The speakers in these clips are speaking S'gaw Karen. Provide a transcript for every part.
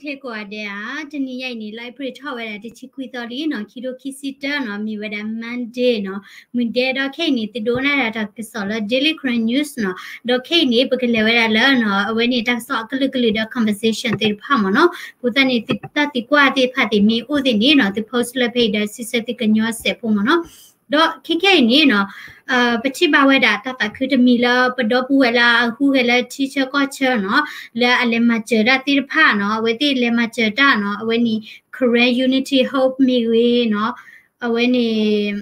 ချ့ကိးဂၤဒဲးဧါ, တနံၤညါအံၤန့ၣ် လါအ့ဖြ့ၣ်ထီၣ်ဝဲဒၣ်တဆံခွံသီလံနီၤ, ခံထိခံဆံတၢနီၤ, မ့ၢ်ဝဲဒၣ် Monday နီၤ, မုၢ်ဒဲးဒီးခဲအံၤန့ၣ် သုဒိကနၣ်ဒၣ်တၢ်ကစီၣ်လၢ Daily Karen News နီၤ, ဒီးခဲအံၤန့ၣ် ပကလဲၤဝဲဒၣ်လၢနီၤ အဝဲန့ၣ်တၢ်ကစီၣ်အကလုာ်ကလုာ်ဒီး conversation သ့ၣ်တဖၣ်မ့ၢ်နီၤ, အဃိသတးန့ၣ် တၢ်သံကွၢ်သ့ၣ်တဖၣ်သ့ၣ်မ့ၢ်အိၣ်သ့ၣ်န့ၣ်နီၤ သု post လၢဖဲအံၤဒီး စံးဆၢသုကညီစဲးဖိမ့ၢ်နီၤ, ဒီးခဲခဲအံၤန့ၣ်နီၤ ပထံၣ်ဘၣ်ဝဲဒၣ်တၢ်သးခုတမံၤလၢပဒီပုၢ်ဝဲၢ်လၢအဟူးဂဲၤလၢထံဆၢကီၢ်ဆၢနီၤ, လၢအလဲၤမၤစၢၤတၢ်သ့ၣ်တဖၣ်နီၤ, အဝဲသ့ၣ်လဲၤမၤစၢၤတၢ်နီၤ, အဝဲန့ၣ် Karen Unity Hope မ့ၢ်ဂ့ၤနီၤ, အဝဲန့ၣ်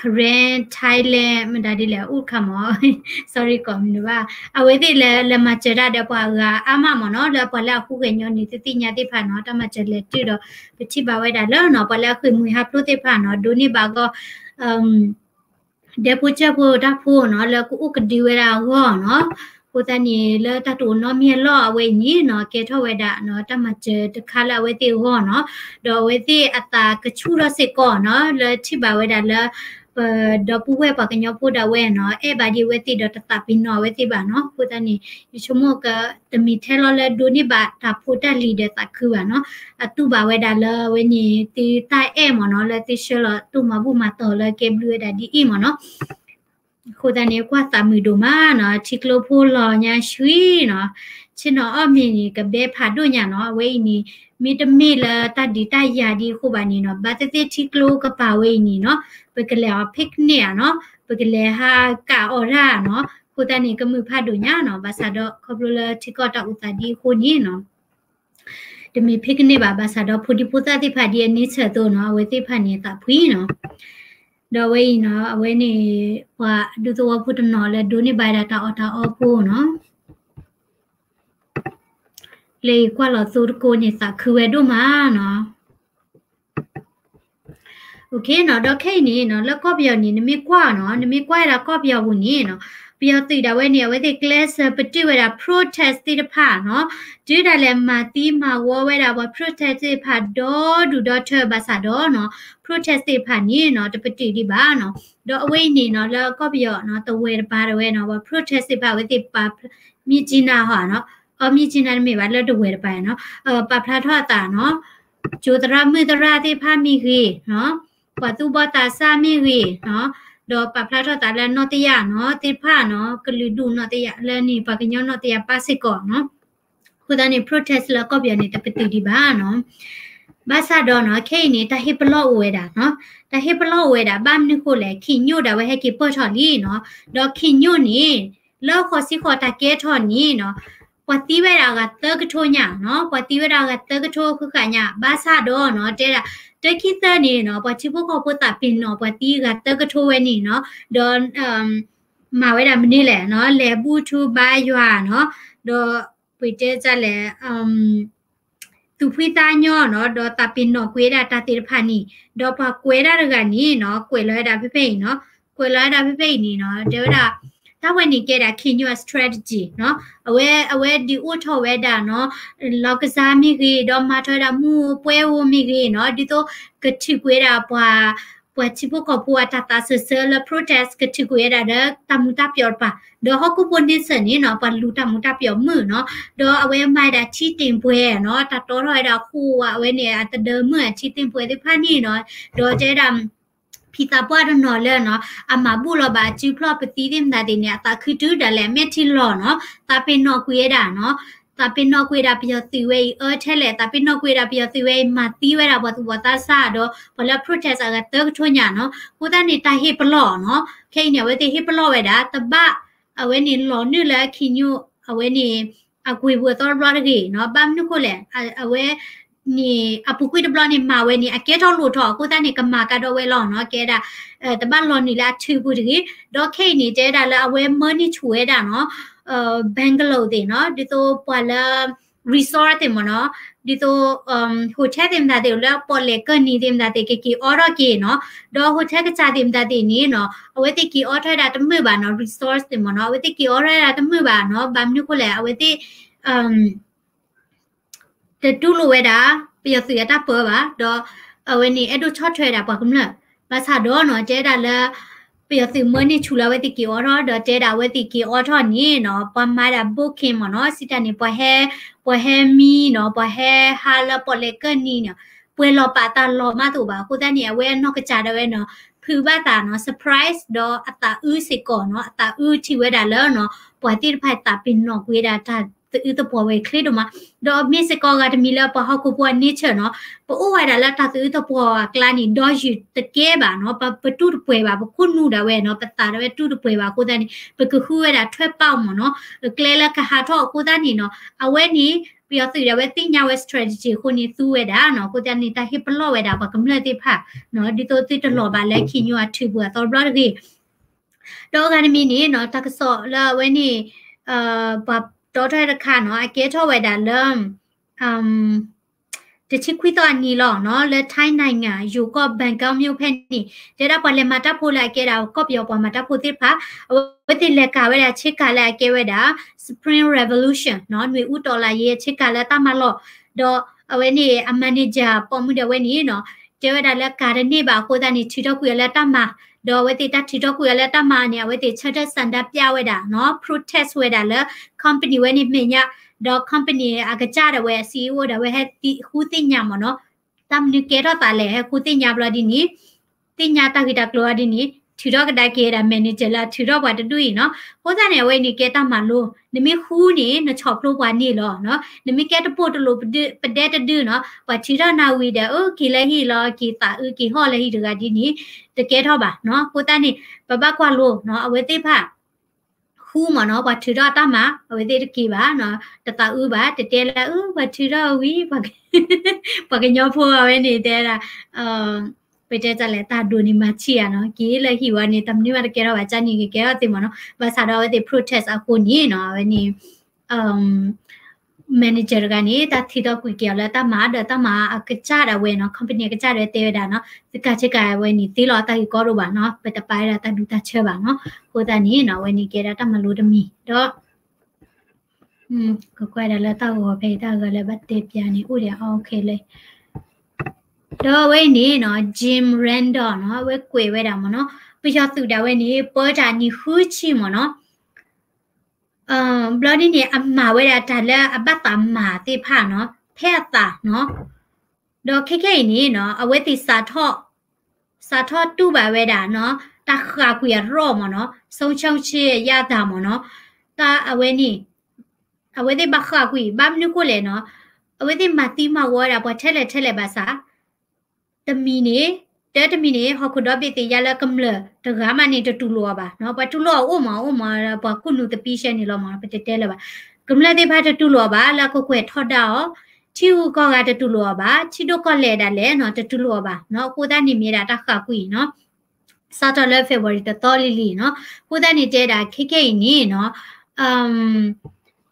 Karen Thailand မတၤဒ်လဲၣ် အိၣ်တခါမ့ၢ် sorry ကိးမံၤတဘၣ်, အဝဲသ့ၣ်လဲၤ လဲၤမၤစၢၤတၢ်ဒီးပှၤဂၤအါမးမ့ၢ်နီၤ, လၢပှၤလၢအဟူးဂဲၤညီနုၢ်သ့ၣ်ညါသ့ၣ်တဖၣ်နီၤ, တၢ်မၤစၢၤလဲၤတုၤဒီး ပထံၣ်ဘၣ်ဝဲဒၣ်လၢနီၤ ပှၤလၢအဃ့ၢ်မှံဟးဖျိးသ့ၣ်တဖၣ်နီၤ ဒိးန့ၢ်ဘၣ်အဂီၢ် ဒဲဖိစၢၢ်ဖိတၢ်ဖိနီၤ လၢကအိၣ်ကဒုဝဲဒၣ်အဂီၢ်နီၤ, အဃိသတးန့ၣ် လၢတၢ်တအိၣ်နီတမံၤအလီၢ်အဝဲအံၤန့ၣ်နီၤ ကဲထီၣ်ဝဲဒၣ်နီၤ တၢ်မၤစၢၤတခါလၢအဝဲသ့ၣ်အဂီၢ်နီၤ, ဒီးအဝဲသ့ၣ်အသးကဆူၣ်ထီၣ်စ့ၢ်ကီးနီၤ လၢထံၣ်ဘၣ်ဝဲဒၣ်လၢ ပဒီပုၢ်ဝဲၢ်ပှၤကညီဖိဒၣ်ဝဲနီၤ အဲၣ်ဘၣ်ဒံးအဝဲသ့ၣ်ဒီးတသးပ့ၤနီၣ်အဝဲသ့ၣ်ဘၣ်နီၤ, အဃိသတးန့ၣ် ယဆိကမိၣ်ကတမ့ၢ်ထဲလီၤလၢဒိးန့ၢ်ဘၣ်တၢ်ဖိတၢ်လံၤဒီးသးခုဘၣ်နီၤ, အတူၢ်ဘၣ်ဝဲဒၣ်လၢအဝဲန့ၣ် သုတၢ်အဲၣ်မ့ၢ်နီၤ လၢသုဆှၢလီၤတိၢ်မၤဘူၣ်မၤတီၤလၢကဲဘျုးဝဲဒၣ်ဒ်အံၤမ့ၢ်နီၤ, အဃိသတးန့ၣ် ကွၢ်သးမုာ်ဒိၣ်မးနီၤ ထံကျိဖိလီၤညါဆှံနီၤ, ဆ့ၣ်နီၤအီၣ်မ့ၤန့ၣ် ကဘဲဖးဒိၣ်ညါနီၤ, အဝဲအံၤန့ၣ် မ့တမ့ၢ်လၢတၢ်ဒုးတၢ်ယၤဒ်အဃိဘၣ်န့ၣ်နီၤ, ဘၣ်သ့ၣ်သ့ၣ်ထံကျိကပၤဝဲအံၤန့ၣ်နီၤ, ပကလဲၤအီၤ picnic ဧါနီၤ, ပကလဲၤဟးကၣ်အီၣ်တၢ်နီၤ, အဃိသတးန့ၣ် ကမုာ်ဖးဒိၣ်ညါနီၤ, ဘၣ်ဆၣ်ဒီးခီဖျိလၢထံကီၢ်တၢ်အိၣ်သးဒ်အဃိန့ၣ်နီၤ တမ့ၢ် picnic ဘၣ်, ဘၣ်ဆၣ်ဒီးဖိဒံဖိသၣ်သ့ၣ်တဖၣ်ဒ်အန့ဆၢၣ်အသိးနီၤ, အဝဲသ့ၣ်တဖၣ်န့ၣ်သးဖှံနီၤ, ဒီးအဝဲအံၤနီၤ အဝဲန့ၣ် ပှၤဒူသဝီဖိတနီၤလၢဒိးန့ၢ်ဘၣ်ဒၣ်တၢ်အီၣ်တၢ်အီဖိနီၤ, လၢကွၢ်လီၤသိတကိးန့ၣ်သးခုဝဲဒိၣ်မးနီၤ OK နီၤ, ဒီးခဲအံၤန့ၣ်နီၤ လၢကီၢ်ပယီၤန့ၣ် နမ့ၢ်ကွၢ်နီၤ, နမ့ၢ်ကွၢ်ဝဲဒၣ်ကီၢ်ပယီၤပူၤန့ၣ်နီၤ, ပယီၤသုးဒၣ်ဝဲန့ၣ် အဝဲသ့ၣ်ကျဲးစၢးပတုာ်ဝဲဒၣ် protest သ့ၣ်တဖၣ်နီၤ, တုၤဒၣ်လဲာ်မၤသံမၤဝီဝဲဒၣ်ပှၤ protest သ့ၣ်တဖၣ်ဒီဒူၣ်ဒီထၢဘၣ်ဆၣ်ဒီးနီၤ, protest သ့ၣ်တဖၣ်န့ၣ်နီၤ တပတုာ်ဒံးဘၣ်နီၤ, ဒီးအဝဲအံၤန့ၣ်နီၤ လၢကီၢ်ပယီၤနီၤ တဝဲၢ်တပၤဒၣ်ဝဲနီၤ ပှၤ protest သ့ၣ်တဖၣ် အဝဲသ့ၣ်ပာ် မြစ်ကြီးနား ဟီနီၤ, အီ မြစ်ကြီးနား တမ့ၢ်ဘၣ် လၢတဝဲၢ်တပၤနီၤ, ပာ်ဖျါထီၣ်အသးနီၤ ကၠိသရၣ်မုၣ်သရၣ်သ့ၣ်တဖၣ်မ့ၢ်ဂ့ၤနီၤ, ပှၤသူၣ်ဘီၣ်သးစၢ်မ့ၢ်ဂ့ၤနီၤ, ဒီးပာ်ဖျါထီၣ်သးလၢနီၢ်တယၢ်နီၤ သ့ၣ်တဖၣ်နီၤ ကလုာ်ဒူၣ်နီၢ်တယၢ်လၢန့ၣ် ပှၤကညီနီၢ်တယၢ်ပၢ်စ့ၢ်ကီးနီၤ, အဃိသတးန့ၣ် protest လၢကီၢ်ပယီၤန့ၣ် တပတုာ်ဒံးဘၣ်နီၤ, ဘၣ်ဆၣ်ဒီးနီၤ ခဲအံၤန့ၣ် တၢ်ဟ့ၣ်ပလီၢ်အိၣ်ဝဲဒၣ်နီၤ, တၢ်ဟ့ၣ်ပလီၢ်အိၣ်ဝဲဒၣ် ဘၣ်မနုၤဃိလဲၣ် ခ့ၣ်ညိၣ်ဒၣ်ဝဲဟဲက့ၤပၢၢ်ထီၣ်လံနီၤ, ဒီးခ့ၣ်ညိၣ်န့ၣ် လၢဃိးဆံဃိးတၢ်ကဲထီၣ်န့ၣ်နီၤ ပှၤသံဝဲဒၣ်အဂၤသၢကထိညါနီၤ, ပှၤသံဝဲဒၣ်အဂၤသၢကထိဃုဃာ်ညါ, ဘၣ်ဆၣ်ဒီးနီၤ တဲဒၣ် တၢခံသၢန့ၣ်နီၤ ပှၤထံဖိကီၢ်ဖိသးပ့ၤနီၣ် ပှၤသံအဂၤသၢကထိဝဲန့ၣ်နီၤ, ဒီး မၤဝဲဒၣ်မနုၤလဲၣ်နီၤ, လဲၤဘူၣ်ထူဘါယွၤနီၤ, ဒီးပှ့ၤတဲတၢ်လဲၣ် သူၣ်ဖှံသးညီနီၤ, ဒီးသးပ့ၤနီၣ်ကွံာ်ဝဲဒၣ်တၢ်သ့ၣ်တဖၣ်န့ၣ်, ဒီးပှၤကွဲးဒၣ်တဂၤန့ၣ်နီၤ ကွဲးလီၤဝဲဒၣ်ဖဲဖဲအံၤနီၤ, ကွဲးလီၤဝဲဒၣ်ဖဲဖဲအံၤန့ၣ်နီၤ တဲဝဲဒၣ် တၢ်ဝဲန့ၣ်ကဲဒၣ် ခ့ၣ်ညိၣ်အ strategy နီၤ, အဝဲ အဝဲဒုးအိၣ်ထီၣ်ဝဲဒၣ်နီၤ လီၢ်ကစၢ်မ့ၢ်ဂ့ၤ, ဒီးမၤထီၣ်ဝဲဒၣ်မူးပှဲၤဧိၤမ့ၢ်ဂ့ၤနီၤ, ဒ်သိးကထုးကွံာ်ဝဲဒၣ်ပှၤ ပှၤထံဖိကီၢ်ဖိအတၢ်သးစၢၢ်စၢၢ်လၢ protest ကထုးကွံာ်ဝဲဒၣ်ဒီး တၢ်မူၤတၢ်ပျီၣ်တပၤ, ဒီးဟီၣ်ခိၣ်ဖိန့ဆၢၣ်န့ၣ်နီၤ ပှၤလူၤတၢ်မူၤတၢ်ပျီၣ်မုာ်နီၤ, ဒီးအဝဲမၤဒၣ်ထံတ့ၢ်ပှဲၤနီၤ, တၢ်တီထီၣ်ဝဲဒၣ်ဃိဝဲ အဝဲန့ၣ်အတဒၢမုာ်အထံတ့ၢ်ပှဲၤသ့ၣ်တဖၣ်န့ၣ်နီၤ, ဒီးတဲဒၣ် ဖံသးပှၢ်တနီၤလၢနီၤ အမၤဘူၣ်လီၤဘၣ်အစုဖျီၣ်ပသံသ့ၣ်မတၤသ့ၣ်န့ၣ် အသးခုတုၤဒၣ်လဲာ်အမဲာ်ထံလီၤနီၤ, သးပ့ၤနီၣ်ကွံာ်ဝဲဒၣ်နီၤ, သးပ့ၤနီၣ်ကွံာ်ဝဲဒၣ်ပယီၤသုးဝဲအံၤ အၢထဲလဲၣ်, သးပ့ၤနီၣ်ကွံာ်ဝဲဒၣ်ပယီၤသုးဝဲအံၤ မၤသံဝဲဒၣ်ပှၤသူၣ်ဘီၣ်သးစၢ်ဒီး ပှၤလၢ protest အဂၤသၢကထိညါနီၤ, အဃိသတးန့ၣ် တၢ်ဟ့ၣ်ပလီၢ်နီၤ, ခဲအံၤန့ၣ် အဝဲသ့ၣ်ဟ့ၣ်ပလီၢ်ဝဲဒၣ် တဘၣ် အဝဲန့ၣ်လီၤနုာ်လၢခ့ၣ်ညိၣ် အဝဲန့ၣ် အကွံာ်ပူၤအသီတဘျီတဂ့ၤနီၤ, ဘၣ်မနုၤဃိလဲၣ် အဝဲန့ၣ် အပူၤကွံာ်တဘျီန့ၣ် မၤဝဲန့ၣ် အကဲထီၣ်လိၣ်ထီၣ် အဃိသတးန့ၣ် ကမၤကဒီးဝဲလီၤနီၤ, ကဲဒၣ် တဘၣ်လီၤနုာ်လၢအထုပူၤတဂ့ၤ, ဒီးခဲအံၤန့ၣ် တဲဒၣ်လၢအဝဲမၢန့ၢ်ဆူၣ်ဝဲဒၣ်နီၤ bungalow သ့ၣ်နီၤ, ဒ်သိးပှၤလၢ resort သ့ၣ်မ့ၢ်နီၤ, ဒ်သိး hotel သ့ၣ်မတၤသ့ၣ် လၢပီၣ်လဲၣ်ကၢၢ်နံၤသ့ၣ်မတၤသ့ၣ် ကက့ၤအီထီၣ်က့ၤနီၤ, ဒီး hotel ကစၢ်သ့ၣ်မတၤသ့ၣ်န့ၣ်နီၤ အဝဲသ့ၣ်က့ၤအီထီၣ်ဝဲဒၣ်တမုာ်ဘၣ်နီၤ, resort သ့ၣ်မ့ၢ်နီၤ, အဝဲသ့ၣ်က့ၤအီထီၣ်ဝဲဒၣ်တမုာ်ဘၣ်နီၤ, ဘၣ်မနုၤဃိလဲၣ် အဝဲသ့ၣ် တတူၢ်လိာ်ဝဲဒၣ် ပယီၤသုးအတၢ်ပၢဘၣ်, ဒီး အဝဲန့ၣ် အဲၣ်ဒိးဆီၣ်ထွဲဝဲဒၣ်ပှၤကမျၢၢ်, ဘၣ်ဆၣ်ဒီးနီၤ တဲဒၣ်လၢ ပယီၤသုးမၢန့ၢ်ဆူၣ်လၢအဝဲသ့ၣ်က့ၤအိးထီၣ် ဒီးတဲဒၣ်အဝဲသ့ၣ်က့ၤအိးထီၣ်န့ၣ်နီၤ ပှၤမၤဒၣ် booking မ့ၢ်နီၤ စံးတၢ်န့ၣ် ပှၤဟဲ ပှၤဟဲမံနီၤ ပှၤဟဲဟးလၢပီၣ်လဲၣ်ကၢၢ်နံၤနီၤ ပှဲၤလီၤပာ်အသးလီၤမးတအိၣ်ဘၣ်. အဃိသတးန့ၣ် အဝဲအနီၢ်ကစၢ်ဒၣ်ဝဲနီၤ ဖုးဘၣ်သးနီၤ surprise ဒီးအသးအုးစ့ၢ်ကီးနီၤ အသးအုးထံၣ်ဝဲဒၣ်လၢနီၤ ပှၤသ့ၣ်တဖၣ်သးပ့ၤနီၣ်ကွံာ်ဝဲဒၣ်တၢ်သးအုးသပှၢ်ဝဲၤချ့ဒိၣ်မး ဒီးမ့ၢ်စ့ၢ်ကီးအဂၤတမံၤလၢပှၤဟီၣ်ခိၣ်ဖိအ nature နီၤ ပအိၣ်ဝဲဒၣ်လၢတၢ်သးအုးသပှၢ်အကျါန့ၣ် ဒီယုၢ်တကဲဘၣ်နီၤ ပ ပတူၢ်တပှဲၤဘၣ် ပခိၣ်နူာ်ဒၣ်ဝဲနီၤ ပသးဒၣ်ဝဲတူၢ်တပှဲၤဘၣ်အဃိသတးန့ၣ် ပကဃုဝဲဒၣ်ထွဲပာ်မ့ၢ်နီၤ ကျဲလၢကဟးထီၣ်အဃိသတးန့ၣ်နီၤ အဝဲန့ၣ် ပယီၤသုးဒၣ်ဝဲသ့ၣ်ညါဝဲ strategy အဃိန့ၣ်သူဝဲဒၣ်နီၤ အဃိသတးန့ၣ် တၢ်ဟ့ၣ်ပလီၢ်ဝဲဒၣ်ပှၤကမျၢၢ်သ့ၣ်တဖၣ်နီၤ ဒ်သိးသုတလီၤဘၣ်လၢခံညိအထုးပူၤအသီတဘျီတဂ့ၤ ဒီးအဂၤတမံၤန့ၣ်နီၤ တၢ်ကစီၣ်လၢအဝဲန့ၣ် ပှၤတီထီၣ်တခါနီၤ အကဲထီၣ်ဝဲဒၣ်လၢ တဆံခွံသီအနံၤလီၤနီၤ လၢ Thai နိုင်ငံ ယိၤကီၢ် Bangkok မြို့ ဖဲန့ၣ် တဲဒၣ်ပှၤလဲၤမၤတၢ်ဖိလၢအကဲဒၣ် ကီၢ်ပယီၤပှၤမၤတၢ်ဖိသ့ၣ်တဖၣ် အဝဲသ့ၣ်လဲၤကၤဝဲဒၣ်ဆ့ကၤလၢအကဲဝဲဒၣ် Spring Revolution နီၤ နွေဦးတော်လှန်ရေး အဆ့ကၤလၢတၢ်မၤလီၢ် ဒီးအဝဲန့ၣ် အ manager ပိာ်မုၣ်ဒၣ်ဝဲန့ၣ်နီၤ တဲဝဲဒၣ်လၢကၤတန့ၢ်ဘၣ်အဃိသတးန့ၣ် ထုးထီၣ်ကွံာ်အီၤလၢတၢ်မၤ ဒီးအဝဲသ့ၣ်တၢ်ထုးထီၣ်ကွံာ်အီၤလၢတၢ်မၤန့ၣ် အဝဲသ့ၣ်ဆၢထၢၣ်ဆန္ဒပြဝဲဒၣ်နီၤ protest ဝဲဒၣ်လၢ company ဝဲန့ၣ်မဲာ်ညါ ဒီး company အကစၢ်ဒၣ်ဝဲ CEO ဒၣ်ဝဲဟဲဃုသ့ၣ်ညါမ့ၢ်နီၤ တၢ်မနုၤကဲထီၣ်သးလဲၣ် ဟဲဃုသ့ၣ်ညါဘျီဒ်န့ၣ် သ့ၣ်ညါတၢ်ဂ့ၢ်တၢ်ကျိၤအီၤဒ်န့ၣ် ထုးထီၣ်ကဒါက့ၤဝဲဒၣ် manager လၢအထုးထီၣ်ပှၤတဒူၣ်အံၤနီၤ အဃိသတးန့ၣ် အဝဲအံၤန့ၣ်ကဲတၢ်မၤလိ နမ့ၢ်ဃုန့ၣ် နဆီၣ်ဖျိပှၤန့ၣ်လီၤနီၤ နမ့ၢ်ကဲတပိၢ်တလိၣ်ပဒဲတဒုနီၤ ပှၤထုးထီၣ်နၢ်ဝံၤဒီး အၢ က့ၤလၢဟံၣ်လီၤ က့ၤသးအုးက့ၤဟီၣ်လၢဟံၣ်တဂၤဒ်န့ၣ် တကဲထီၣ်ဘၣ်နီၤ အဃိသတးန့ၣ် ပဘၣ်ကွၢ်လိနီၤ အဝဲသ့ၣ်တဖၣ် ဃုမ့ၢ်နီၤ ပှၤထုးထီၣ်အတၢ်မၤ အဝဲသ့ၣ်တက့ၤဘၣ်နီၤ တသးအုးဘၣ် တတဲလၢ အၢ ပှၤထုးထီၣ်ဝံၤ ပှၤကညီဖိအဝဲန့ၣ်တဲဒၣ် ပတဲတၢ်လဲၣ် တၢ်ဒိးန့ၣ်မၤဆံးဧါနီၤ က့ၤလၢဟံၣ်ဝဲန့ၣ် တၢ်မနုၤမးတကဲထီၣ်ဘၣ် ကန့ၣ်ကကဲထီၣ်သ့မ့ၢ်နီၤ ဘၣ်ဆၣ်ဒီးအဝဲသ့ၣ် protest အဃိန့ၣ်နီၤ အဝဲန့ၣ် manager တဂၤန့ၣ် တၢ်ထုးထီၣ်ကွံာ်က့ၤအီၤလၢတၢ်မၤ ဒီးတၢ်မၤအကစၢ်ဒၣ်ဝဲနီၤ company အကစၢ်ဒၣ်ဝဲတဲဝဲဒၣ်နီၤ သုကၤဆ့ကၤဝဲန့ၣ် သ့လီၤတၢ်ဂ့ၢ်ကီဒိၣ်ဘၣ်နီၤ ပတပာ်ဝဲဒၣ်တၢ်ဒူတၢ်ဆၢဘၣ်နီၤ အဃိသတးန့ၣ်နီၤ အဝဲန့ၣ်ကဲဒၣ်တၢ်မၤလိတမံၤ ဒီး ကကွၢ်ဒၣ်လၢတၢ်ဂီၤဖဲအံၤ တၢ်ဂီၤလၢဘၣ်တဲပၠးန့ၣ် အိၣ်ဒီး okay လၢ ဒီးအဝဲအံၤန့ၣ်နီၤ Jim Randall နီၤ အဝဲကွဲးဝဲဒၣ်မ့ၢ်နီၤ ပယီၤသုးဒၣ်ဝဲန့ၣ် ပၢတၢ်နံၣ်ဃုဆံမ့ၢ်နီၤ ဘျီဒ်န့ၣ် အမၤဝဲဒၣ်တၢ်လၢအဘၣ်သးမၤသ့ၣ်တဖၣ်နီၤ ဖဲအသးနီၤ ဒီးခဲခဲအံၤန့ၣ်နီၤ အဝဲသ့ၣ်စးထီၣ် စးထီၣ်တူၢ်ဘၣ်ဝဲဒၣ်နီၤ တၢ်ဃၣ်ကွံာ်အရီၣ်မ့ၢ်နီၤ ဆုံးရှုံးခြင်းအရသာ မ့ၢ်နီၤ တၢ်အဝဲန့ၣ် အဝဲသ့ၣ်ဘၣ်ဃၣ်ကွံာ် ဘၣ်မနုၤဃိလဲၣ်နီၤ အဝဲသ့ၣ်မၤသံမၤဝီဝဲဒၣ်ပှၤထဲလဲၣ်ထဲလဲၣ်ဘၣ်ဆၣ် တမံၤန့ၣ် တၢတမံၤန့ၣ် ဟီၣ်ခိၣ်ဒီဘ့ၣ်သ့ၣ်ယါလၢကမျၢၢ်တဂၤမးန့ၣ် တတူၢ်လိာ်အီၤဘၣ်နီၤ ပှၤတူၢ်လိာ်အီၤအိၣ်မး အိၣ်မး ပှၤခိၣ်နူာ်သပံးရှဲန့ၣ်လီၤမး ပတတဲလၢၤဘၣ် ကမျၢၢ်သ့ၣ်တဖၣ်တတူၢ်လိာ်အီၤဘၣ် လၢအကကွဲၢ်ထီဒါအီၤ ထံဂုၤကီၢ်ဂၤတတူၢ်လိာ်အီၤဘၣ် ထံဒိၣ်ကီၢ်လဲၢ်ဒၣ်လဲာ်နီၤ တတူၢ်လိာ်အီၤဘၣ်နီၤ အဃိသတးန့ၣ်မ့ၢ်ဒၣ်တၢ်ဃၣ်ကွံာ်နီၤ စးထီၣ်လၢ February တသီလံလံနီၤ အဃိသတးန့ၣ်တဲဒၣ်ခဲခဲအံၤန့ၣ်နီၤ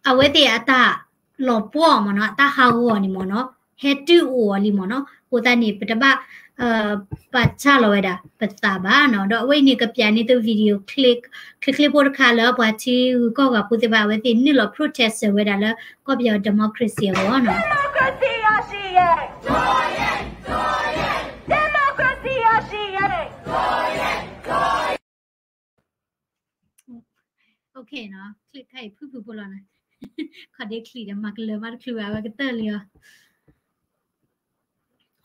အဝဲသ့ၣ်အတၢ်လီၤပှီၢ်မ့ၢ်နီၤ အတၢ်ဟးဂီၤန့ၣ်မ့ၢ်နီၤ ဟဲတုၤအိၣ်အီၤလံမ့ၢ်နီၤ အဃိသတးန့ၣ် ပတဘၣ် ပာ်စၢ်လီၤဝဲဒၣ်ပသးဘၣ်နီၤ ဒီးအဝဲအံၤန့ၣ်ကပၠးန့ၢ်သု video clip ချ့ချ့ဖိတခါလၢပှၤထံဂုၤကီၢ်ဂၤဖိသ့ၣ်တဖၣ် အဝဲသ့ၣ်နုာ်လီၤ protest ဝဲဒၣ်လၢကီၢ်ပယီၤ democracy အဂီၢ်နီၤ democracy ရရှိရေး democracy ရရှိရေး okay နီၤ clip ခါအံၤဖုၣ်ဖုၣ်ဖိလီၤနီၤ ခီၣ်ဒ့ချံၣ်ဒီးမၤကလၢၤမးတချုးဘၣ် အဝဲကတၢၢ်လံအီၤ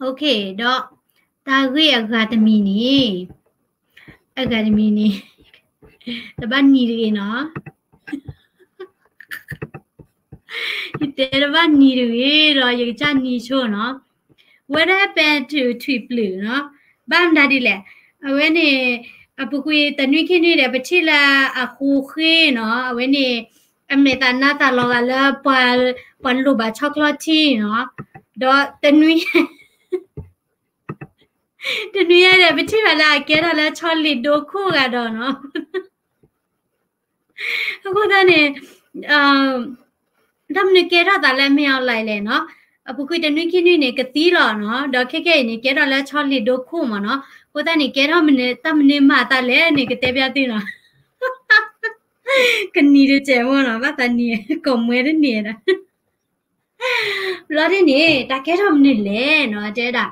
okay ဒီး တၢ်ဂ့ၢ်အဂၤတမံၤန့ၣ် အဂၤတမံၤန့ၣ် တဘၣ်နံၤတဂ့ၤနီၤ ယတဲတဘၣ်နံၤတဂ့ၤဒီး ယကစၢ်နံၤဆိနီၤ What happened to ထွံၣ်ပျုၢ်နီၤ ဘၣ်မတၤဒ်လဲၣ် အဝဲန့ၣ် အပူၤကွံာ်တနွံခံနွံဒီး ပထံၣ်လၢအဃိဃ့နီၤ အဝဲန့ၣ် အမဲာ်သးနါသးလီၤဂာ်လၢ ပှၤလိၣ်ဘၣ်ဆီချီထံနီၤ ဒီးတနွံ တနွံညါဒီး ပထံၣ်ဘၣ်လၢအကဲထီၣ်လၢဆီလ့ၣ်ဒိခိၣ်ဂၤဒီးနီၤ အဃိသတးန့ၣ် တၢ်မနုၤကဲထီၣ်သးလၢ မင်းအောင်လှိုင် လဲၣ်နီၤ အပူၤကွံာ်တနွံခံနွံန့ၣ် ကသံလီၤနီၤ ဒီးခဲခဲအံၤန့ၣ် ကဲထီၣ်လၢဆီလ့ၣ်ဒိခိၣ်မ့ၢ်နီၤ အဃိသတးန့ၣ် ကဲထီၣ်မနုၤ တၢ်မနုၤမၤသးလဲၣ်န့ၣ် ကတဲပၠးသုနီၤ ကနံၤတစဲးဖိနီၤ ဘၣ်သးနံၤ ကိးမွဲတန့ၢ်ဒီး ဘျီဒ်န့ၣ် တၢ်ကဲထီၣ်မနုၤလဲၣ်နီၤ တဲဒၣ်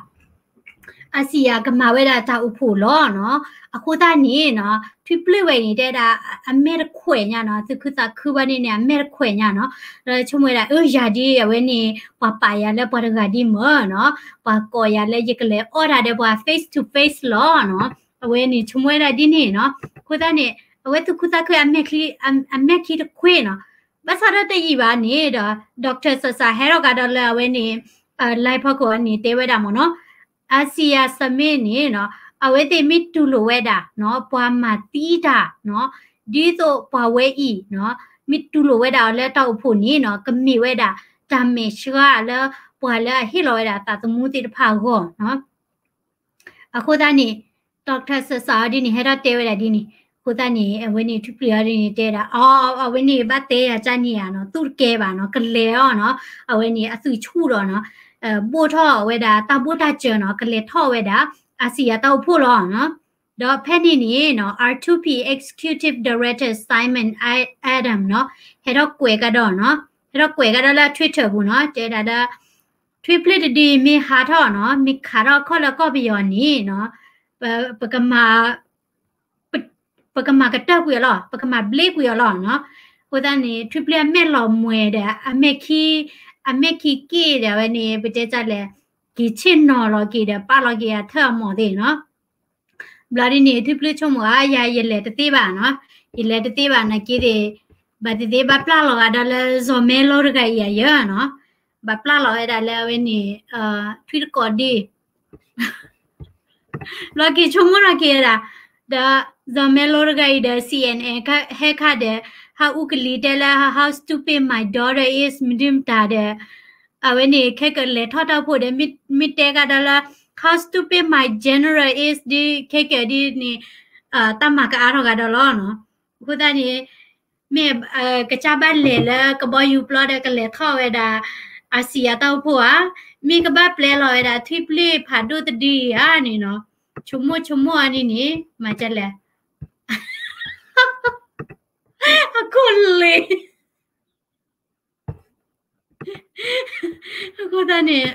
အစံးယၤကမၤဝဲဒၣ်တၢ်အိၣ်ဖှိၣ်လီၤနီၤ. အဃိသတးန့ၣ်နီၤ ထွံၣ်ပျုၢ်ဝဲအံၤန့ၣ် တဲဒၣ် အမဲာ်တခွဲးညါနီၤ, သုးခုသးခုဘၣ်န့ၣ်န့ၣ် အမဲာ်တခွဲးညါနီၤ. ဒီးဆိကမိၣ်ဝဲဒၣ် အၢ ယၤဒ်အဝဲန့ၣ် ပှၤပာ်ယၤလၢပှၤတဂၤဒ်မၢ်နီၤ, ပှၤကိးယၤလၢယကလဲၤအီၣ်တၢ်ဒီးပှၤ face to face လီၤနီၤ. အဝဲန့ၣ်ဆိကမိၣ်ဝဲဒၣ်ဒ်န့ၣ်နီၤ. အဃိသတးန့ၣ် အဝဲသုးခုသးခု အမဲာ်ချံတခွဲးနီၤ. ဘၣ်ဆၣ်ဒီးတယံာ်ဘၣ်န့ၣ်ဒီး doctor စးစးဟဲထီၣ်ကဒီးလၢအဝဲန့ၣ် live ဖီခိၣ်န့ၣ် တဲဝဲဒၣ်မ့ၢ်နီၤ, အစံးယၤ Smith န့ၣ်နီၤ အဝဲသ့ၣ်မ့ၢ်တူၢ်လိာ်ဝဲဒၣ်နီၤ ပှၤမၤသံတၢ်နီၤ, ဒ်သိးပှၤဝဲအံၤနီၤ မ့ၢ်တူၢ်လိာ်ဝဲဒၣ်အီၤလၢတၢ်အိၣ်ဖှိၣ်န့ၣ်နီၤ ကမ့ၢ်ဝဲဒၣ်တၢ်မဲာ်ဆှးလၢပှၤလၢအဟ့ၣ်လီၤဝဲဒၣ်သးသမူသ့ၣ်တဖၣ်အဂီၢ်နီၤ. အဃိသတးန့ၣ် doctor စးစးအီၤဒ်န့ၣ် ဟဲထီၣ်တဲဝဲဒၣ်ဒ်န့ၣ်. အဃိသတးန့ၣ် အဝဲန့ၣ်ထွံၣ်ပျုၢ်အီၤဒ်န့ၣ် တဲဒၣ် အီ အဝဲန့ၣ်ဘၣ်တဲယၤကၢ်န့ၣ်ဧါနီၤ, သူၣ်တကဲဘၣ်နီၤ, ကလဲၤအီၤနီၤ, အဝဲန့ၣ်အသွံၣ်ဆူၣ်ဒီးနီၤ ဘိၣ်ထီၣ်ဝဲဒၣ်တၢ်ဘိၣ်တၢ်စၢၤနီၤ, ကလဲၤထီၣ်ဝဲဒၣ် အစံးယၤတၢ်အိၣ်ဖှိၣ်လီၤနီၤ. ဒီးဖဲန့ၣ်န့ၣ်နီၤ R two P Executive Director Simon Adam နီၤ ဟဲထီၣ်ကွဲးကဒီးနီၤ, ဟဲထီၣ်ကွဲးကဒီးလၢ Twitter ပူၤနီၤ, တဲဒၣ်ဒီး ထွံၣ်ပျုၢ်တဒုအံၤမ့ၢ်ဟးထီၣ်နီၤ, မ့ၢ်ခးထီၣ်အခီၣ်လၢကီၢ်ပယီၤန့ၣ်နီၤ, ပ ပကမၤ ပကမၤကတၢၢ်ကွံာ်အီၤလီၤ, ပကမၤဘျ့ကွံာ်အီၤလီၤနီၤ. အဃိသတးန့ၣ် ထွံၣ်ပျုၢ်အမဲာ်လီၤမှဲၤဒီး အမဲာ်ခံ အမဲာ်ခံက့ၣ်ဒီး အဝဲန့ၣ် ပတဲတၢ်လဲၣ် က့ၤဆ့ၣ်နီၤလီၤက့ၤဒီး ပာ်လီၤက့ၤအထၢၣ်အမီၢ်သ့ၣ်နီၤ. ဘျီဒ်န့ၣ် ထွံၣ်ပျုၢ်ဆိကမိၣ်ဧါ, ယၤယလဲၤတသ့ဘၣ်နီၤ, ယလဲၤတသ့ဘၣ်နာ်က့သ့ၣ်, ဘၣ်သ့ၣ်သ့ၣ်ဘၣ်ပျၢ်လီၤဂာ်ဒီးလၢ စီၤမဲလိတဂၤအံၤအယၢနီၤ, ဘၣ်ပျၢ်လီၤဝဲဒၣ်လၢအဝဲန့ၣ် ထွံၣ်တကိးဒ့ ဘျီက့ၤဆိကမိၣ်ထီၣ်က့ၤဝဲဒၣ်, ဒီးစီၤမဲလိတဂၤအံၤဒီး C N N ဟဲခါဒီး ဟးအူကလံၤတဲလၢ how stupid my daughter is မဒုမတၤဒီး အဝဲန့ၣ် ခဲကလဲၤထီၣ်တၢ်အိၣ်ဖှိၣ်ဒီး မ့ၢ်တဲကဒီးလၢ how stupid my general is ဒ်ခဲကဒ်န့ၣ် တၢ်မၤကအါထီၣ်ကဒီးလီၤနီၤ. အဃိသတးန့ၣ် မ့ၢ် ကစၢ်ဘၣ်လဲၤလၢကဘီယူၤပျီဒီးကလဲၤထီၣ်ဝဲဒၣ် အစံးယၤတၢ်အိၣ်ဖှိၣ်ဧါ, မ့ၢ်ကဘၣ်ပျဲလီၤဝဲဒၣ်ထွံၣ်ပျုၢ်ဖးဒိၣ်တဒုအံၤဧါန့ၣ်နီၤ, ဆိကမိၣ်ဆိကမိၣ်အီၤန့ၣ်န့ၣ် မၤကလဲၣ် အခိၣ်လ့ၤ အဃိသတးန့ၣ်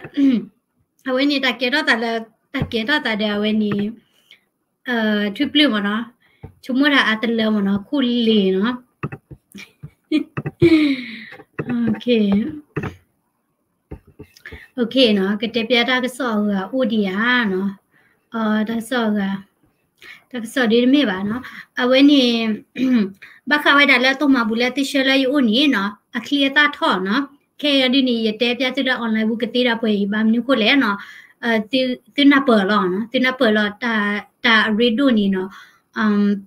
အဝဲန့ၣ်တၢ်ကဲထီၣ်သးလၢ တၢ်ကဲထီၣ်သးဒီးအဝဲန့ၣ် ထွံၣ်ပျုၢ်မ့ၢ်နီၤ, ဆိကမိၣ်တၢ်အတလၢမ့ၢ်နီၤ, ခိၣ်လ့ၤနီၤ. Okay, ကတဲပျဲတၢ်ကစီၣ်အဂၤအိၣ်ဒံးဧါနီၤ, တၢ်ကစီၣ်အဂၤ တၢ်ကစီၣ်ဒ်တမ့ၢ်ဘၣ်နီၤ, အဝဲန့ၣ် ဘၣ်ဃးဝဲဒၣ်လၢတိၢ်မၤဘူၣ်လၢသုဆှၢလၢယအိၣ်န့ၣ်နီၤ, အချံအသၣ်ထီၣ်နီၤ, ခဲအံၤဒ်န့ၣ် ယတဲပျဲသုလၢ online ပူၤကသ့ဒီးပှဲၤအံၤ ဘၣ်မနုၤဃိလဲၣ်နီၤ, သုနၢ်ပၢၢ်လီၤ, သုနၢ်ပၢၢ်လီၤ တၢ်အရ့ဒိၣ်န့ၣ်နီၤ,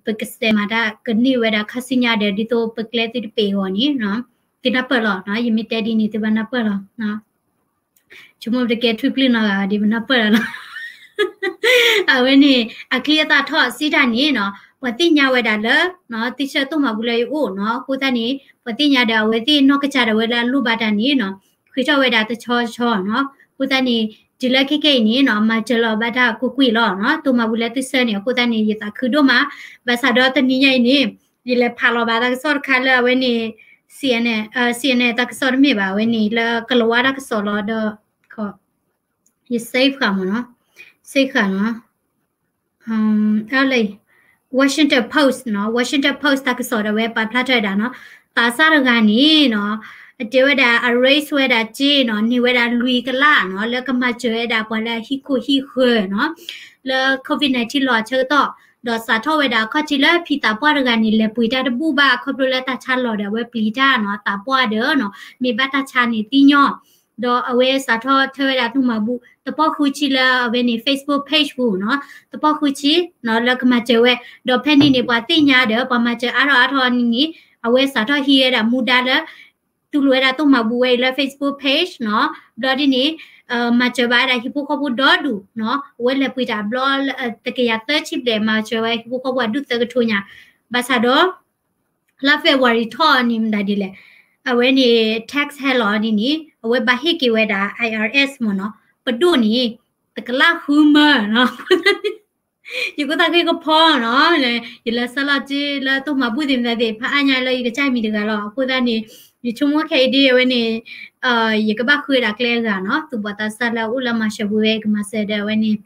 ပကစဲးမၤတၢ်ကန့ၢ်ဝဲဒၣ်ခါဆူညါဒီး ဒ်သိးပကျဲသုတပ့ၤအဂီၢ်န့ၣ်နီၤ, သုနၢ်ပၢၢ်လီၤနီၤ, ယမ့ၢ်တဲဒ်န့ၣ် သုဘၣ်နၢ်ပၢၢ်လီၤ. ဆိကမိၣ်တကဲထွံၣ်ပျုၢ်နီတဂၤဒ်ပနၢ်ပၢၢ်လီၤနီၤ. အဝဲန့ၣ် အချံအသၣ်ထီၣ်စံးတၢ်န့ၣ်နီၤ, ပှၤသ့ၣ်ညါဝဲဒၣ်လၢ သုဆှၢတိၢ်မၤဘူၣ်လၢယအိၣ်နီၤ, အဃိသတးန့ၣ် ပှၤသ့ၣ်ညါဒီးအဝဲသ့ၣ်နီၢ်ကစၢ်ဒၣ်ဝဲလၢအလိၣ်ဘၣ်တၢ်န့ၣ်နီၤ, ဃ့ထီၣ်ဝဲဒၣ်တဆီဆီနီၤ, အဃိသတးန့ၣ် တုၤလၢခဲကနံၣ်အံၤန့ၣ်နီၤ, မၤစၢၤလီၤဘၣ်တၢ်ကွ့ၢ်ကွ့ၢ်လီၤနီၤ, တိၢ်မၤဘူၣ်လၢသုဆှၢန့ၣ်, အဃိသတးန့ၣ် ယသးခုဒိၣ်မး, ဘၣ်ဆၣ်ဒီးတနံၤညါအံၤန့ၣ် ယလဲၤဖးလီၤဘၣ်တၢ်ကစီၣ်တခါလၢအဝဲန့ၣ် CNN, CNN တၢ်ကစီၣ်တမ့ၢ်ဘၣ်, အဝဲန့ၣ်လၢကလၤဝါတၢ်ကစီၣ်လီၤဒီး ယ save ဃာ်မ့ၢ်နီၤ, save ဃာ်နီၤ, အလၢ Washington Post နီၤ, Washington Post တၢ်ကစီၣ်ဒီးဝဲပာ်ဖျါထီၣ်ဝဲဒၣ်နီၤ, သးစၢ်တဂၤန့ၣ်နီၤ, အတဲဝဲဒၣ် အ raise ဝဲဒၣ်စ့နီၤ, န့ၢ်ဝဲဒၣ်လွံၢ်ကလးနီၤ, လၢကမၤစၢၤဝဲဒၣ်ပှၤလၢအဟံၣ်ခိၣ်ဟံၣ်ဃၢၤနီၤ, လၢ COVID nineteen လီၤအဆၢကတီၢ်, ဒီးစးထီၣ်ဝဲဒၣ်အခီၣ်ထံးလၢဖံသးပှၢ်တဂၤန့ၣ် လဲၤပှ့ၤတၢ်တဘူၣ်ဘၣ် ခီဖျိလၢတၢ်ဆါလီၤဒီးအဝဲပျံၤတၢ်နီၤ, သးပှၢ်ဒီးနီၤ, မ့ၢ်ဘၣ်တၢ်ဆါန့ၣ်သ့ၣ်ညါ ဒီးအဝဲစးထီၣ်ထၢဝဲဒၣ်တိၢ်မၤဘူၣ် တပီၢ်ဃုဆံလၢအဝဲန့ၣ် Facebook page ပူၤနီၤ, တပီၢ်ဃုဆံနီၤ လၢကမၤစၢၤဝဲ, ဒီးဖဲန့ၣ်န့ၣ် ပှၤသ့ၣ်ညါဒီး ပှၤမၤစၢၤအါထီၣ်အါထီၣ်န့ၣ်န့ၣ် အဝဲစးထီၣ်ဟံးဝဲဒၣ်မူဒါလၢ တူၢ်လိာ်ဝဲဒၣ်တိၢ်မၤဘူၣ်ဝဲအံၤလၢ Facebook page နီၤ, ဘျီဒ်န့ၣ် မၤစၢၤဘၣ်ဝဲဒၣ်ဟံၣ်ဖိဃီဖိဒီဒူၣ်နီၤ, အဝဲလဲၤပှ့ၤတၢ်ဘျီ တကယၤသၢဆံဘျဲၣ် မၤစၢၤဝဲဟံၣ်ဖိဃီဖိအဒူၣ်သၢကထိညါ, ဘၣ်ဆၣ်ဒီး လါ February ထီၣ်န့ၣ်မတၤဒ်လဲၣ်, အဝဲန့ၣ် tax ဟဲလီၤဒ်န့ၣ် အဝဲဘၣ်ဟ့ၣ်က့ၤဝဲဒၣ် IRS မ့ၢ်နီၤ, ပဒိၣ်န့ၣ် တကလးဃုမၢနီၤ, ယကသးဂ့ၤကဖီနီၤ, ယလဲၤဆဲးလီၤစုလၢတိၢ်မၤဘူၣ်သ့ၣ်မတၤသ့ၣ် ဖးအါညါလၢယကစၢ်မံၤတဂၤလီၤ, အဃိသတးန့ၣ် ယဆိကမိၣ်ခဲအံၤဒ်အဝဲန့ၣ် ယကဘၣ်ဃုဝဲဒၣ်ကျဲအဂၤနီၤ, သူၣ်ဘီၣ်သးစၢ်လၢအအိၣ်လၢမၤစၢၤပူၤဝဲ ကမၤစၢၤဒီးအဝဲန့ၣ်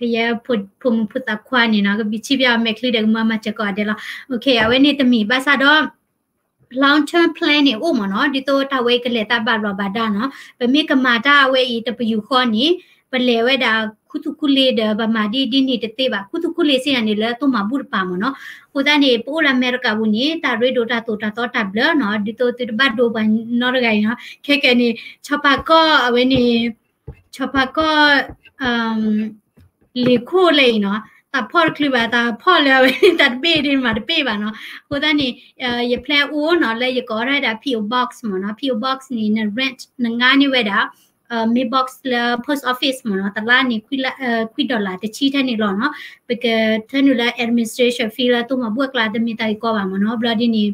ကယဲၢ်ဖိမုၣ်ဖိသၣ်ခွါန့ၣ်နီၤ ကဘံဆံးပျဲအီၤမဲာ်ချံဒီးကမၤမၤစၢၤကီးအဒဲးလီၤ. အဝဲန့ၣ်တမ့ၢ်ဘၣ်ဆၣ်ဒီး long term plan န့ၣ်အိၣ်မ့ၢ်နီၤ ဒ်သိးတၢ်ဝဲအံၤကလဲၤတၢ်ဘၣ်ဘျီးဘၣ်ဒါနီၤ ပမ့ၢ်ကမၤတၢ်အဝဲအံၤတပယူာ်ဃီန့ၣ် ပလဲၤဝဲဒၣ်ခူသူၣ်ခူလ့ဒီး ပမၤဒ်ဒ်န့ၣ်တသ့ဘၣ် ခူသူၣ်ခူလ့စ့ၢ်န့ၣ်လၢသိၣ်မၤဘူၣ်တပၤမ့ၢ်နီၤ. အဃိသတးန့ၣ် ပအိၣ်လၢအမဲရကၤပူၤန့ၣ် တၢ်ရ့ဒိၣ်တၢ်သိၣ်တၢ်သီတၢ်ဘျၢနီၤ ဒ်သိးသုတဘၣ်ဒိပှၤနီတဂၤအံၤနီၤ ခဲကနံၣ် ဆီဖါကီၢ်အဝဲန့ၣ် ဆီဖါကီၢ် လ့ၤခိၣ်လၢအံၤနီၤ တၢ်ဖီၣ်တချုးဘၣ် တၢ်ဖီၣ်လၢအဝဲန့ၣ် တၢ်တဘ့ၣ်ဒ်မၤတဘ့ၣ်ဘၣ်နီၤ. အဃိသတးန့ၣ် ယ plan အိၣ်နီၤ လၢယကိးထီၣ်ဝဲဒၣ် P O Box မ့ၢ်နီၤ P O Box န့ၣ် န rent နငါန့ၢ်ဝဲဒၣ် mailbox လၢ post office မ့ၢ်နီၤ တလါန့ၣ် ခွံ dollar တဆံထဲန့ၣ်လီၤနီၤ. ပကထၢနုာ်လၢ administration fee လၢသိၣ်မၤဘူၣ်အကျါတမ့ၢ်တၢ်ဂ့ၤကီဘၣ်မ့ၢ်နီၤ ဘျီဒ်န့ၣ်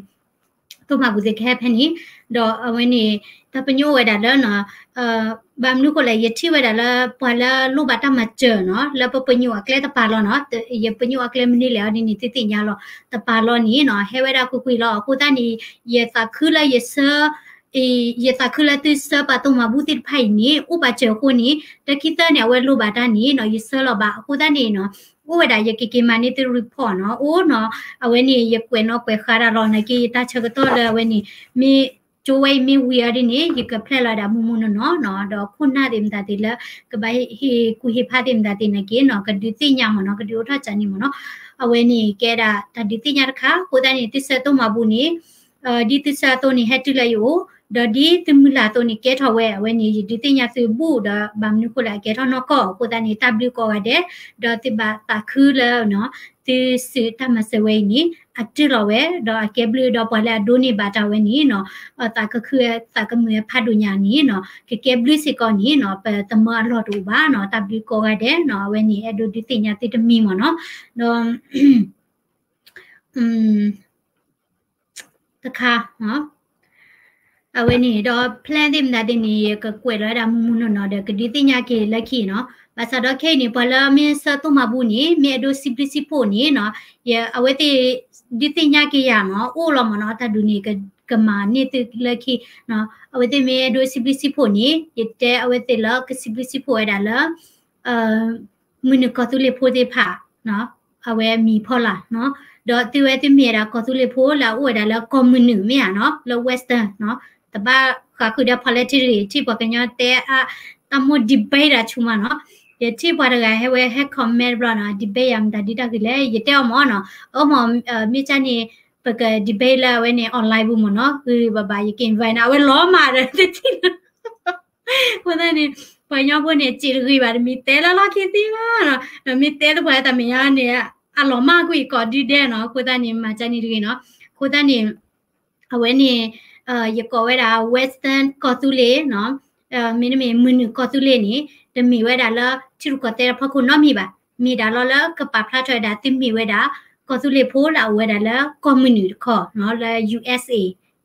သိၣ်မၤဘူၣ်သ့ၣ်ကဟဲဖဲန့ၣ် ဒီးအဝဲန့ၣ် တၢ်ပညိၣ်အိၣ်ဝဲဒၣ်လၢ ဘၣ်မနုၤဃိလဲၣ် ယထံၣ်ဝဲဒၣ်လၢပှၤလၢလိၣ်ဘၣ်တၢ်မၤစၢၤနီၤ လၢပပညိၣ်အကျဲတပၤလီၤနီၤ ယပညိၣ်အကျဲမနုၤလဲၣ်အီၤဒ်န့ၣ် သုသ့ၣ်ညါလီၤ တပၤလီၤန့ၣ်နီၤ ဟဲဝဲဒၣ်ကွ့ၢ်ကွ့ၢ်လီၤ. အဃိသတးန့ၣ် ယသးခုလၢယဆၢ ယသးခုလၢသုဆၢပာ်သိၣ်မၤဘူၣ်သ့ၣ်တဖၣ်အံၤန့ၣ် အိၣ်ပာ်စၢၤအဃိန့ၣ် တၢ်ခံသၢန့ၣ် အဝဲလိၣ်ဘၣ်တၢ်န့ၣ်နီၤ ယဆၢလီၤဘၣ် အဃိသတးန့ၣ်နီၤ အိၣ်ဝဲဒၣ် ယကက့ၤမၤန့ၢ်သု report နီၤ အိၣ်နီၤ အဝဲန့ၣ် ယကွဲးနီၣ်ကွဲးဃါဒၣ်လီၤ နာ်က့ ယတၢ်ဆၢကတီၢ်လၢအဝဲန့ၣ် မ့ၢ်ကၠိဝဲအံၤမ့ၢ်ဝံၤအီၤဒ်န့ၣ် ယက plan လီၤဝဲဒၣ်မုၢ်မုၢ်နီၢ်နီၢ်နီၤ ဒီးခိၣ်နၢ်သ့ၣ်မတၤသ့ၣ်လၢ ကဘၣ်ဟ့ၣ်ကူၣ်ဟ့ၣ်ဖးသ့ၣ်မတၤသ့ၣ်နာ်က့နီၤ ကဒုးသ့ၣ်ညါမ့ၢ်နီၤ ကဒုးအိၣ်ထီၣ်ကၢန့ၣ်မ့ၢ်နီၤ အဝဲန့ၣ်ကဲဒၣ်တၢ်ဒုးသ့ၣ်ညါတခါ အဃိသတးန့ၣ် သုဆၢသိၣ်မၤဘူၣ်န့ၣ် ဒ်သုဆၢအသိးန့ၣ် ဟဲတုၤလၢယအိၣ် ဒီးဒ်သုမုၢ်လၢ်အသိးန့ၣ် ကဲထီၣ်ဝဲ အဝဲန့ၣ် ယဒုးသ့ၣ်ညါသုဘူၣ်ဒီး ဘၣ်မနုၤဃိလဲၣ် အကဲထီၣ်နီၢ်ကီၢ် အဃိသတးန့ၣ် တၢ်ဘျုးကိးဂၤဒဲး ဒီးသုဘၣ်သးခုလၢ သုစုးတၢ်မၤစၢၤဝဲအံၤန့ၣ် အတုၤလီၤဝဲ ဒီးအကဲဘျုးဒီးပှၤလၢအဒိးန့ၢ်ဘၣ်တၢ်ဝဲန့ၣ်နီၤ သးကခုသးကမုာ်ဖးဒိၣ်ညါန့ၣ်နီၤ ကကဲဘျုးစ့ၢ်ကီးန့ၣ်နီၤ ပသမၢအလီၢ်တအိၣ်ဘၣ်နီၤ တၢ်ဘျုးကိးဂၤဒဲးနီၤ အဝဲန့ၣ် အဲၣ်ဒိးဒုးသ့ၣ်ညါသုတမံၤမ့ၢ်နီၤ ဒီး တခါ အဝဲန့ၣ်ဒီး plan သ့ၣ်မတၤသ့ၣ်န့ၣ် ယကကွဲးလီၤဝဲဒၣ်မုၢ်မုၢ်နီၢ်နီၢ်ဒီး ကဒုးသ့ၣ်ညါက့ၤလၢခံနီၤ ဘၣ်ဆၣ်ဒီးခဲအံၤန့ၣ် ပှၤလၢမ့ၢ်ဆၢသိၣ်မၤဘူၣ်န့ၣ် မ့ၢ်အဲၣ်ဒိးစံးဘျုးစံးဖှိၣ်န့ၣ်နီၤ အဝဲသ့ၣ် ဒုးသ့ၣ်ညါက့ၤယၤနီၤ အိၣ်လီၤမ့ၢ်နီၤ တၢ်ဒုးန့ၣ် ကမၤန့ၢ်သုလၢခံနီၤ အဝဲသ့ၣ်မ့ၢ်အဲၣ်ဒိးစံးဘျုးစံးဖှိၣ်န့ၣ် ယတဲအဝဲသ့ၣ်လၢကစံးဘျုးစံးဖှိၣ်ဝဲဒၣ်လၢ မုၢ်နုာ်ကီၢ်သူလ့ၤဖိသ့ၣ်တဖၣ် အဝဲမံၤဖီလာ်နီၤ ဒီးသုဝဲသုမ့ၢ်ဝဲဒၣ်ကီၢ်သူလ့ၤဖိလၢအအိၣ်ဝဲဒၣ်လၢကီၢ်မုၢ်နုာ်မ့ၢ်ဧါနီၤ လၢ Western နီၤ တဘၣ်ဃးဃုာ်ဒီး politics ထံၣ်ပှၤကညီတဲအါ တၢ်မိၣ် debate တၢ်ဆူမးနီၤ ယထံၣ်ပှၤတဂၤဟဲဝဲဟဲ comment ဘျီနီၤ debate ယၤမတၤဒ်တၢ်ဂ့ၤလဲၣ် ယတဲအီၤမ့ၢ်နီၤ အၢမ့ၢ် မ့ၢ်ကၢ်န့ၣ် ပက debate လၢအဝဲန့ၣ် online ပူၤမ့ၢ်နီၤ ဂ့ၤဂ့ၤဘၣ်ဘၣ် ယက invite နၤ အဝဲလီၤမၢ်ဒီး တထံၣ်လၢ အဃိသတးန့ၣ် ပှၤကညီဖိန့ၣ် စံးတဂ့ၤဘၣ် တမ့ၢ်တဲလၢလီၢ်ခံသ့ဘၣ်နီၤ ဒီးမ့ၢ်တဲလၢပှၤတၢ်မဲာ်ညါန့ၣ် အလီၤမၢ်ကွံာ်ကိးဒုဒဲးနီၤ အဃိသတးန့ၣ် မၤကၢ်န့ၣ်တဂ့ၤနီၤ အဃိသတးန့ၣ် အဝဲန့ၣ် ယကိးဝဲဒၣ် Western ကီၢ်သူလ့ၤနီၤ မ့တမ့ၢ်မုၢ်နုာ်ကီၢ်သူလ့ၤန့ၣ် တမ့ၢ်ဝဲဒၣ်လၢထံရူၢ်ကီၢ်သဲးတဖီခိၣ်နီတမံၤဘၣ် မ့ၢ်ဒၣ်လီၤလၢကပာ်ဖျါထီၣ်ဝဲဒၣ်သုမ့ၢ်ဝဲဒၣ် ကီၢ်သူလ့ၤဖိလၢအအိၣ်ဝဲဒၣ်လၢကီၢ်မုၢ်နုာ်တခီနီၤ လၢ U S A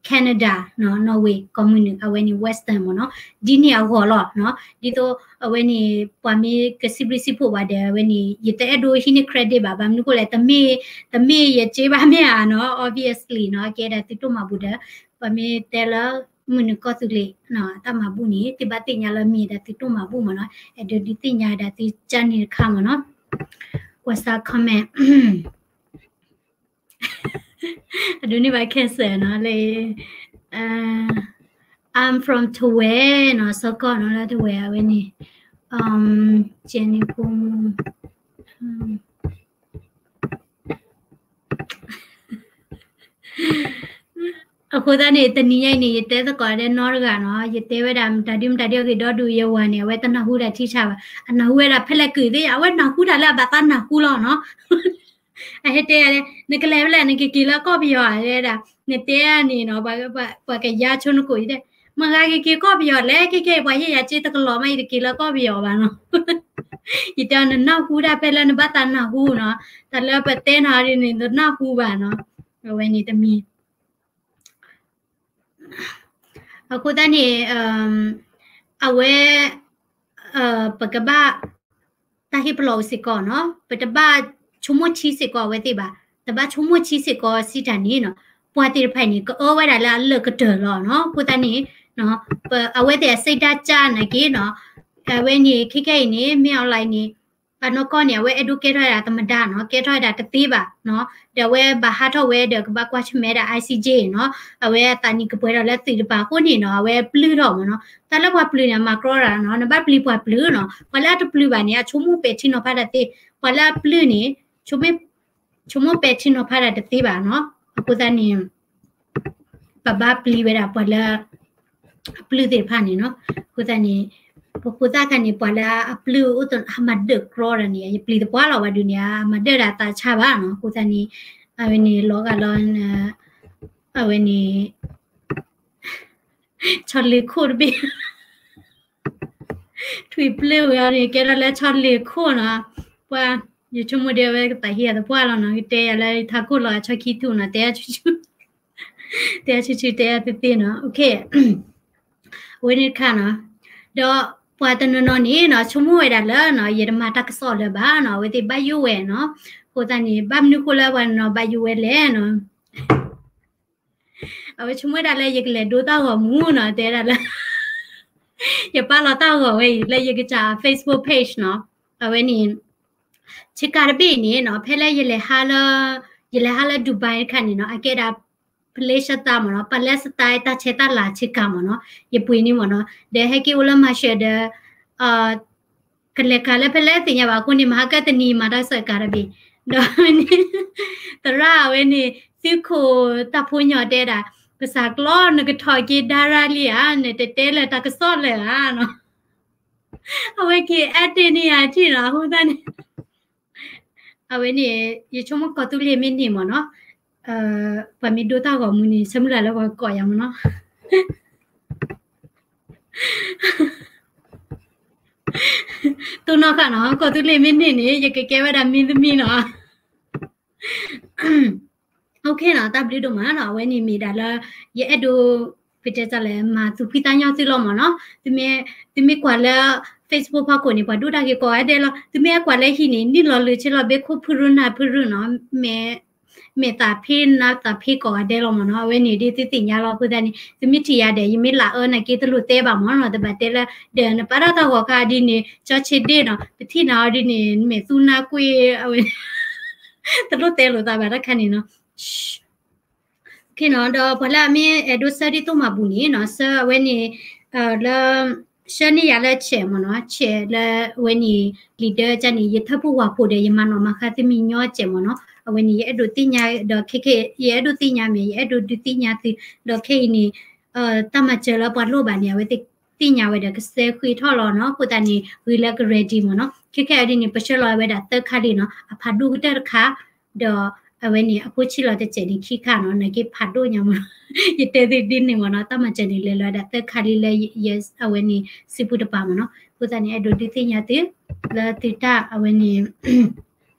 Canada နီၤ Norway ကီၢ်မုၢ်နုာ် အဝဲန့ၣ် Western မ့ၢ်နီၤ ဒ်န့ၣ်အဂီၢ်လီၤနီၤ ဒ်သိးအဝဲန့ၣ် ပှၤမ့ၢ်ကစံးဘျုးစံးဖှိၣ်ဘၣ်ဒီး အဝဲန့ၣ် ယတအဲၣ်ဒိးဟံးန့ၢ် credit ဘၣ် ဘၣ်မနုၤဃိလဲၣ် တမ့ၢ် တမ့ၢ်ယစ့ဘၣ်မ့ၢ်ဧါနီၤ obviously နီၤ ကဲဒၣ်သုတိၢ်မၤဘူၣ်ဒီး ပှၤမ့ၢ်တဲလၢ မုၢ်နုာ်ကီၢ်သူလ့ၤ တၢ်မၤဘူၣ်န့ၣ် သုဘၣ်သ့ၣ်ညါလၢမ့ၢ်ဒၣ်သုတိၢ်မၤဘူၣ်မ့ၢ်နီၤ အဲၣ်ဒိးဒုးသ့ၣ်ညါဒၣ်သုကၢ်န့ၣ်တခါမ့ၢ်နီၤ ကွၢ်စၢ် comment အဒိးန့ၢ်ဘၣ် cancer နီၤ လၢ I'm from ထဝဲနီၤ စီၤကီၢ်နီၤ လၢထဝဲအဝဲန့ၣ် Jenny ဖိ အဃိသတးန့ၣ် တနံၤညါအံၤန့ၣ် ယတဲသကိးဒဲးနီတဂၤနီၤ ယတဲဝဲဒၣ်မတၤဒုမတၤဒုအဂ့ၢ်ဒီဒူၣ် ယဝၤန့ၣ် အဝဲတနၢ်ဟူဒၣ်ထံဆးဘၣ် အနၢ်ဟူဝဲဒၣ်ဖဲလဲၣ်ကုာ်သ့ၣ် အဝဲနၢ်ဟူတၢ်လၢအဘၣ်သးနၢ်ဟူလီၤနီၤ အဟဲတဲယၤလၢ နကလဲၤဖဲလဲၣ် နကက့ၤလၢကီၢ်ပယီၤဧါ တဲဒၣ် နတဲန့ၣ်နီၤ ပှၤကယါဆိနကိးယတဲ မ့ၢ်ဂၤကက့ၤကီၢ်ပယီၤလဲၣ် ခဲခဲအံၤပှၤဟ့ၣ်ယၤစ့တကလီၤမး ယတက့ၤလၢကီၢ်ပယီၤဘၣ်နီၤ ယတဲအီၤနနၢ်ဟူတၢ်ဖဲလၢနဘၣ်သးနၢ်ဟူနီၤ တၢ်လၢပတဲနၤဒ်န့ၣ် နတနၢ်ဟူဘၣ်နီၤ အဝဲန့ၣ်တမံၤ အဃိသတးန့ၣ် အဝဲ ပကဘၣ် တၢ်ဟ့ၣ်ပလီၢ်အိၣ်စ့ၢ်ကီးနီၤ ပတဘၣ်ဆိကမိၣ်ထံစ့ၢ်ကီးအဝဲသ့ၣ်ဘၣ် တဘၣ်ဆိကမိၣ်ထံစ့ၢ်ကီးစံးတၢ်န့ၣ်နီၤ ပှၤသ့ၣ်တဖၣ်န့ၣ် ကအၢဝဲဒၣ်လၢအလၢာ်ကတၢၢ်လီၤနီၤ အဃိသတးန့ၣ် အဝဲသ့ၣ်အစိတ်ဓာတ်ကျနာ်က့နီၤ အဝဲန့ၣ် ခဲခဲအံၤန့ၣ် မ့ၢ် online န့ၣ် အနီၢ်ကီၢ်န့ၣ် အဝဲအဲၣ်ဒိးကဲထီၣ်ဝဲဒၣ်သမ္မတနီၤ, ကဲထီၣ်ဝဲဒၣ်တသ့ဘၣ်နီၤ, ဒီးအဝဲဘၣ်ဟးထီၣ်ဝဲဒီးကဘၣ်ကွၢ်ဆၢၣ်မဲာ်ဒၣ် I C J နီၤ, အဝဲအသးနံၣ်ကပှဲၤထီၣ်လၢသုးတပၤအဃိန့ၣ်နီၤ, အဝဲပျုၢ်ထီၣ်မ့ၢ်နီၤ, တၢ်လၢပှၤပျုၢ်န့ၣ် အမၤကြီတၢ်နီၤ, နဘၣ်ပျံၤပှၤပျုၢ်နီၤ, ပှၤလၢအတပျုၢ်ဘၣ်န့ၣ် အဆိကမိၣ်ပဲာ်ထံနီၤဖးတၢ်သ့, ပှၤလၢအပျုၢ်န့ၣ် ဆိကမိၣ်ပဲာ်ထံနီၤဖးတၢ်တသ့ဘၣ်နီၤ, အဃိသတးန့ၣ် ပဘၣ်ပျံၤဝဲဒၣ်ပှၤလၢ အပျုၢ်သ့ၣ်တဖၣ်န့ၣ်နီၤ, အဃိသတးန့ၣ် ပဖိသၣ်ခါန့ၣ် ပှၤလၢအပျုၢ်အိၣ်သ ဟးမၤဒၢၣ်ကြီတၢ်န့ၣ် ယပျံၤသပှၢ်လီၤ, ဝဲဒုးန့ၣ် အမၤဒၢၣ်ဒၣ်သးဆါဘၣ်နီၤ, အဃိသတးန့ၣ် အဝဲန့ၣ်လီၤဂာ်လီၤ, အဝဲန့ၣ် ဆီလ့ၤခိၣ်တဘ့ၣ် ထွံၣ်ပျုၢ်ဝဲအီၤန့ၣ် ကဲထီၣ်လၢဆီလ့ၤခိၣ်နီၤ, ပှၤ ယဆိကမိၣ်ဒ်အဝဲကသးဟ့အသပှၢ်လီၤနီၤ, ကတဲယၤလၢထးခိၣ်လီၤအဆီခံထူၣ်နီၤ, တဲဆူၣ်ဆူၣ် တဲဆူၣ်ဆူၣ် တဲသ့သ့နီၤ, အဝဲန့ၣ်တခါနီၤ, ဒီးပှၤတနီၤနီၤန့ၣ်နီၤ ဆိကမိၣ်ဝဲဒၣ်လၢနီၤ ယတမၤတၢ်ကစီၣ်လၢၤဘၣ်နီၤ, အဝဲသ့ၣ်ဘၣ်ယိၣ်ဝဲနီၤ, အဃိသတးန့ၣ် ဘၣ်မနုၤဃိလၢပှၤနီၤဘၣ်ယိၣ်ဝဲလဲၣ်နီၤ အဝဲဆိကမိၣ်ဝဲဒၣ်လၢယကလဲၤဒိတၢ်ဂီၤမူနီၤ, တဲဒၣ်လၢ ယပာ်လီၤတၢ်ဂီၤဝဲအံၤ လၢယကစၢ် Facebook page နီၤ, အဝဲန့ၣ် ဆ့ကၤတဘ့ၣ်အံၤန့ၣ်နီၤ ဖဲလၢယလဲၤဟးလၢ ယလဲၤဟးလၢ Dubai တခါန့ၣ်နီၤ အကဲဒၣ် Palace တၢ်မ့ၢ်နီၤ, Palace တၢ်တၢ်ဆဲးတၢ်လၤဆ့ကၤမ့ၢ်နီၤ, ယပှ့ၤန့ၣ်မ့ၢ်နီၤ, ဒီးဟဲက့ၤအိၣ်လၢ Marshall ဒီး ကလဲၤကၤလၢဖဲလဲၣ်သ့ၣ်ညါဘၣ်အဃိန့ၣ် မဟါကတနံၤမၤတၢ်ကစီၣ်ကၤတဘ့ၣ်, ဒီးန့ၣ် သရၣ်အဝဲန့ၣ် သုးခိၣ်တၢ်ဖိညီတဲဒၣ် ကစၢ်ကျီနကထီၣ်က့ၤဒါရၣ်လံဧါ, နတတဲလၢတၢ်ကစီၣ်လၢၤဧါနီၤ, အဝဲက့ၤအဲၣ်တ့ၢ်န့ၢ်ယၤထံၣ်နီၤ, အဃိသတးန့ၣ် အဝဲန့ၣ် ယဆိကမိၣ်ကီၢ်သူလ့ၤမ့ၢ်န့ၢ်မ့ၢ်နီၤ, ပှၤမ့ၢ်ဒိတၢ်ဂီၤမူန့ၣ် ဆၢမုၢ်လၢ်လၢပှၤကကိးယၤမ့ၢ်နီၤ တိၢ်နီၣ်ဃာ်နီၤ, ကီၢ်သူလ့ၤမ့ၢ်န့ၢ်န့ၣ် ယကကဲဝဲဒၣ်မင်းသမီးနီၤ, OK နီၤ, တၢ်ဘျုးဒိၣ်မးနီၤ, အဝဲန့ၣ်မ့ၢ်ဒၣ်လၢ ယအဲၣ်ဒိး ပတဲလဲၣ် မၤသူၣ်ဖှံသးညီသုလီၤမ့ၢ်နီၤ, သုမ့ၢ်ကွၢ်လၢ Facebook ဖီခိၣ်န့ၣ် ပှၤဒိၣ်တၢ်ဂ့ၤကိးဂၤဒဲးလီၤ, သုမ့ၢ်ကွၢ်လၢဟံၣ်န့ၣ် နံၣ်လီၤလၢဆ့လီၤဘ့ခိၣ်ဖုရူနၢ်ဖုရူနီၤ, မ့ၢ် မဲာ်သးဖ့နါသးဖ့ကိးဂၤဒဲးလီၤမ့ၢ်နီၤ, အဝဲန့ၣ်ဒ်သုသ့ၣ်ညါလီၤ, အဃိသတးန့ၣ် သုမ့ၢ်ထံၣ်ယၤဒီး ယမ့ၢ်လၢအၢနာ်က့တလိၣ်တဲဘၣ်မ့ၢ်နီၤ, တဘၣ်တဲလၢ ဒီးနပာ်ထီၣ်တၢ်ဂီၤခါဒ်န့ၣ် ကၠီဆ့ဒ့ၣ်နီၤ, ပထံၣ်နၤအီၤဒ်န့ၣ် မဲာ်သူနါကွ့ၢ်အဝဲ တလိၣ်တဲလိာ်သးဘၣ်တခါန့ၣ်နီၤ OK နီၤ, ဒီးပှၤလၢအမ့ၢ်အဲၣ်ဒိးဆှၢဒ်သိးမၤဘူၣ်န့ၣ်နီၤ, ဆှၢအဝဲန့ၣ် လၢ ဆှၢန့ၢ်ယၤလၢ chat မ့ၢ်နီၤ, chat လၢအဝဲန့ၣ် လံာ်ဒၢကန့ၣ် ယထၢဖှိၣ်ဝၤဖိဒီး ယမၤနီၣ်မၤဃါသုမံၤညီ chat မ့ၢ်နီၤ, အဝဲန့ၣ် ယအဲၣ်ဒိးသ့ၣ်ညါ ဒီးခဲခဲ ယအဲၣ်ဒိးသ့ၣ်ညါမ့ၢ် ယအဲၣ်ဒိးဒုးသ့ၣ်ညါသု, ဒီးခဲအံၤန့ၣ် တၢ်မၤစၢၤလၢပှၤလိၣ်ဘၣ်န့ၣ် အဝဲသ့ၣ်သ့ၣ်ညါဝဲဒီးကစဲဃ့ထီၣ်လီၤနီၤ, အဃိသတးန့ၣ် ဂ့ၤလၢက ready မ့ၢ်နီၤ, ခဲခဲအံၤဒ်န့ၣ် ပဆှၢလီၤဝဲဒၣ်သၢခါလံနီၤ, အဖးဒိၣ်ကတၢၢ်တခါ ဒီးအဝဲန့ၣ် အဖိဆံးလီၤတစဲးန့ၣ်ခံခါနီၤ, နာ်က့ဖးဒိၣ်ညါမ့ၢ်နီၤ, ယတဲသုဒ်န့ၣ်မ့ၢ်နီၤ, တၢ်မၤစၢၤန့ၣ်လဲၤလီၤဝဲဒၣ်သၢခါလံလၢ အဝဲန့ၣ် စုပူၤတပၤမ့ၢ်နီၤ, အဃိသတးန့ၣ် အဲၣ်ဒိးဒုးသ့ၣ်ညါသု လၢသုတၢ်အဝဲန့ၣ်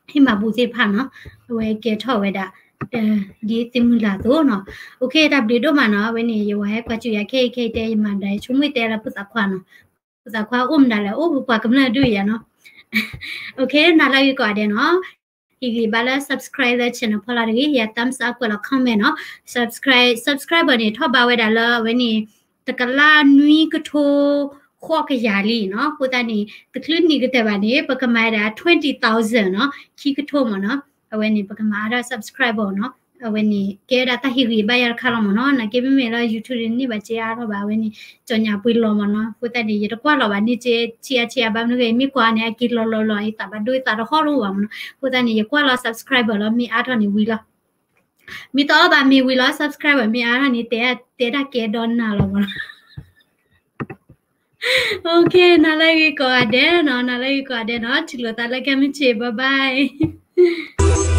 ဟ့ၣ်မၤဘူၣ်သ့ၣ်တဖၣ်နီၤ, အဝဲကဲထီၣ်ဝဲဒၣ် ဒ်သုမုၢ်လၢ်အသိးနီၤ, OK တၢ်ဘျုးဒိၣ်မးနီၤ, အဝဲန့ၣ် ယဝၤဟဲကွၢ်စူၢ်ယၤခဲအံၤခဲအံၤတဲယမၤဒၣ် ယဆိကမိၣ်တဲလၢဖိသၣ်ခွါနီၤ, ဖိသၣ်ခွါအိၣ်မတၤလဲၣ် အိၣ်ပပှၤကမျၢၢ်ဒုးယၤနီၤ, OK နၤလၢအဂ့ၤကိးဂၤဒဲးနီၤ, ဟ့ၣ်ဂံၢ်ဘါလၢ subscribe လၢ channel ဖီလာ်တဂ့ၤ, ယၤ thumbs up ကွဲးလီၤ comment နီၤ, subscribe subscriber န့ၣ် ထီၣ်ဘးဝဲဒၣ်လၢအဝဲန့ၣ် တကလးနွံကထိဃိးကယၤလံနီၤ, အဃိသတးန့ၣ် တချုးနံၤကတၢၢ်ဘၣ်န့ၣ် ပကမၤဒၣ် twenty thousand နီၤ, ခံကထိမ့ၢ်နီၤ, အဝဲန့ၣ် ပကမၤအါထီၣ် subscriber နီၤ, အဝဲန့ၣ် ကဲဝဲဒၣ်တၢ်ဟ့ၣ်ဂံၢ်ဘါယၤတခါလီၤမ့ၢ်နီၤ, နာ်က့မ့မ့ၢ်လၢ YouTube န့ၣ် န့ၢ်ဘၣ်စ့အါထီၣ်ဘၣ်, အဝဲန့ၣ် ကြော်ငြာ ပှ့ၤလီၤမ့ၢ်နီၤ, အဃိသတးန့ၣ် ယတကွၢ်လီၤဘၣ်န့ၣ် စ့ဆံးအါဆံးအါ ဘၣ်မနုၤဂ့ၤ မ့ၢ်ကွၢ်န့ၣ် အက့ၤလီၤလီၤလီၤ ယသးဘၣ်ဒိယသးတဟီၣ်လိဘၣ်မ့ၢ်နီၤ, အဃိသတးန့ၣ် ယကွၢ်လီၤ subscriber လီၤ, မ့ၢ်အါထီၣ်န့ၣ်ဝံၤလီၤ မ့ၢ်တအီၣ်ဘၣ်မ့ၢ်ဝံၤလီၤ subscriber မ့ၢ်အါထီၣ်န့ၣ် တဲ တဲဒၣ်ကဲဒီးနၤလီၤမ့ၢ်နီၤ, OK နၤလၢအဂ့ၤကိးဂၤဒဲးနီၤ, နၤလၢအဂ့ၤကိးဂၤဒဲးနီၤ, ထံၣ်လိာ်သးလၢကဲမုၢ်ဆ့ၣ် bye bye.